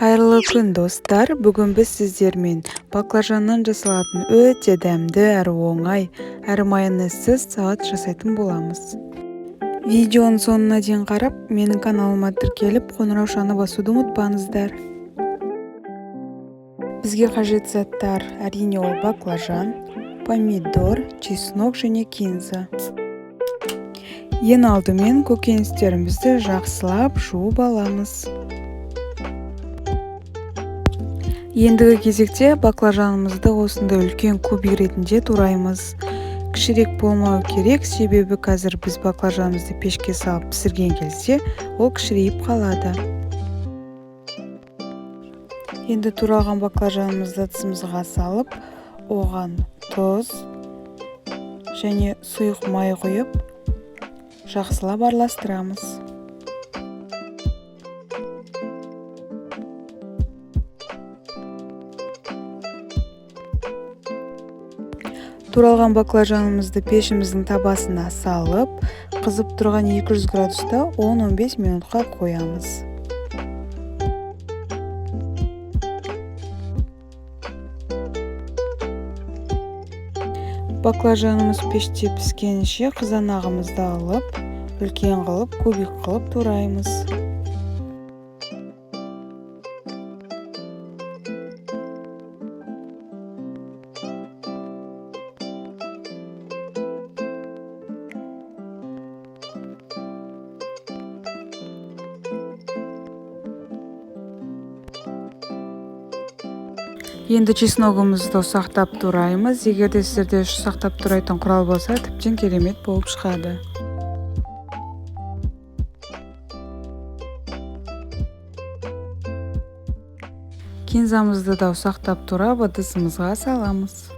Қайырлы күн, достар! Бүгін біз сіздермен баклажаннан жасалатын өте дәмді әрі оңай, әрі майонезсіз салат жасайтын боламыз. Видеоның соңына дейін қарап, менің каналыма тіркеліп, қоңыраушаны басуды ұмытпаңыздар. Бізге қажет заттар әрине ол баклажан, помидор, чеснок және кинза. Ең алдымен көкөністерімізді жақсылап жуып аламыз. Ендігі кезекте баклажанымызды осындай үлкен кубик ретінде тураймыз. Кішірек болмау керек, себебі қазір біз баклажанымызды пешке салып пісірген кезде ол кішірейіп қалады. Енді туралған баклажанымызды ыдысымызға салып, оған тұз және сұйық май құйып, жақсылап араластырамыз. Туралған баклажанымызды пешіміздің табасына салып, қызып тұрған 200 градуста 10-15 минутқа қоямыз. Баклажанымыз пеште піскенше қызанағымызды алып, үлкен қылып, кубик қылып тураймыз. Енді чесногымызды ұсақтап тураймыз. Егер де сіздерде ұсақтап турайтын құрал болса, тіптен керемет болып шығады. Кинзамызды да ұсақтап турап, ыдысымызға саламыз.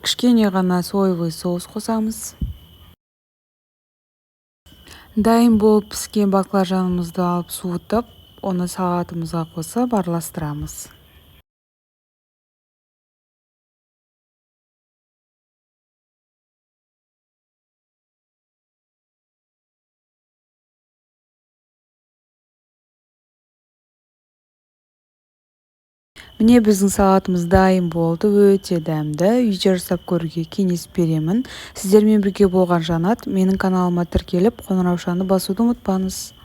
Кішкене ғана соевый соус қосамыз. Дайын болып піскен баклажанымызды алып суытып, оны салатымызға қосып араластырамыз. Міне біздің салатымыз дайын болды, өте дәмді. Үйде жасап көруге кеңес беремін. Сіздермен бірге болған Жанат. Менің каналыма тіркеліп, қоңыраушаны басуды ұмытпаңыз.